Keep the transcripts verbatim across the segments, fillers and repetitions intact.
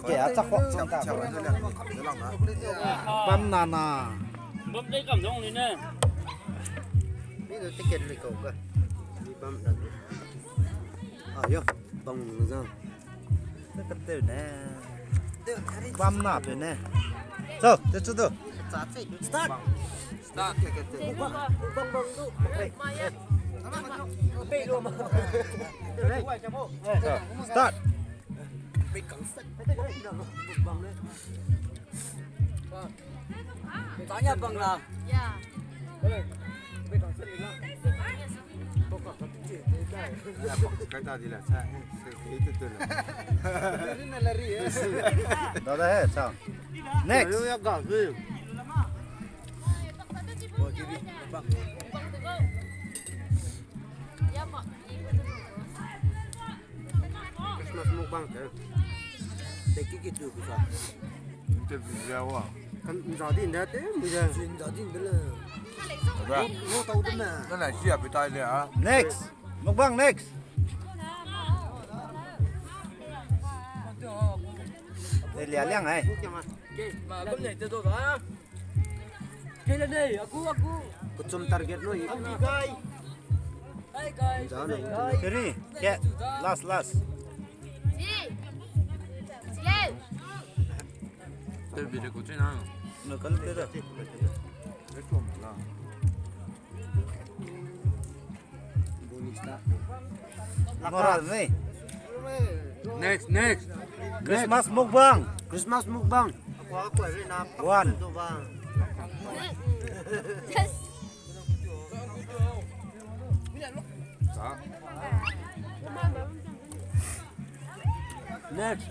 Ge a chak ho chang ta. Bam na na. Bam dei kam dong ni ne. Mi du ticket lui kau ga. Mi bam da. Ah, yo, bam na za. Te ka te ne. Bam na pe ne. So, te chu du. Start. Start. Bang, bang du. So, start. Tanya bang la. Ya. Kai ta di la, sa, sa, sa, sa, sa. Dada he, sa. Next. Christmas mukbang te. Te ki ki tu ku sa. Te bi ya wa. Kan za din da te, mu ya. Zin za din de le. Bra. Ngo tau de me. Na na sia pe tai le a. Next. Mukbang next. Te lia liang ai. Ma gum ne te do da. Kele nei, aku, aku. Kuchum target no i. Hi, guys. Three, ke, last, last. Ji. Chile. Te bi de kuchina. No kal te da. Moral ni. Next, next. Christmas mukbang. Christmas mukbang. One. Next.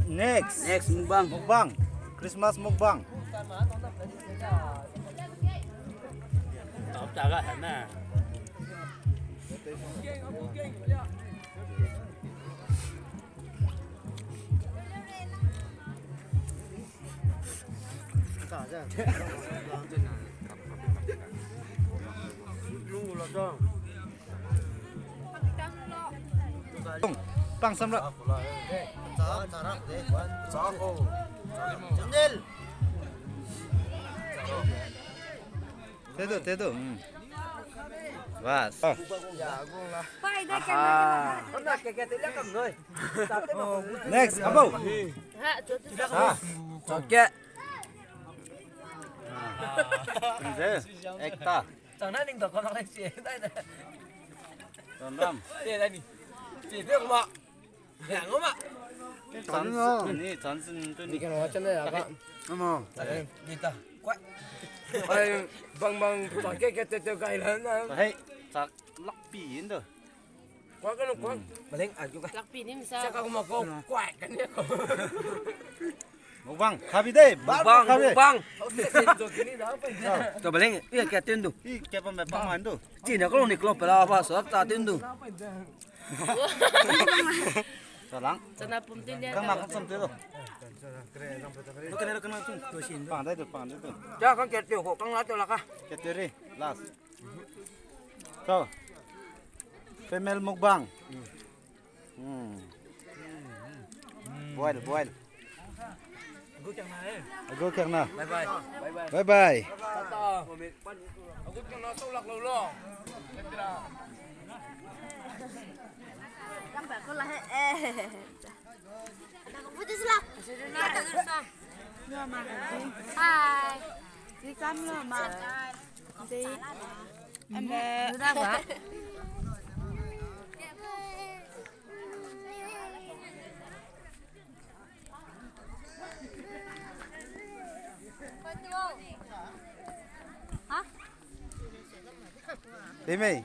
Next. Next mukbang. Mukbang. Christmas mukbang. Pang sam ra. Tedu, tedu. Bas. Next, abo. Ha. Choke. Ekta. Chang na ning da ko na lai si. Ram ram. Te lai ni. Te te ko ma. Ya, ngoma. Chance ni, chance ni tu ni. Ni kan wa channel ya ka. Ngoma. Ni ta. Kwa. Ai, bang bang, ta ke ke te te kai la na. Hei, chak lak pi yin do. Kwa ka lo kwa. Maleng a ju ka. Lak pi ni misa. Sa ka kuma ko. Kwa ka ni ko. Mukbang, kabi de. Mukbang, mukbang. To baleng, iya ke tendu. I ke pam pam man du. Chine ko ni ko pela ba so ta tendu. Salang. Chana pum tin dia. Kang na kang sam te do. Kang na kang sam to sin. Pang dai do, pang dai do. Ja kang ke te ko, kang la to la ka. Ke te re, last. So, female mukbang. Hmm. Boil, boil. Agu kiang na. Bye bye. Bye bye. Bye bye. Tata. Agu kiang na sau lak lo lo. Hi. Welcome lo ma. Ame. Hah? Tei mei.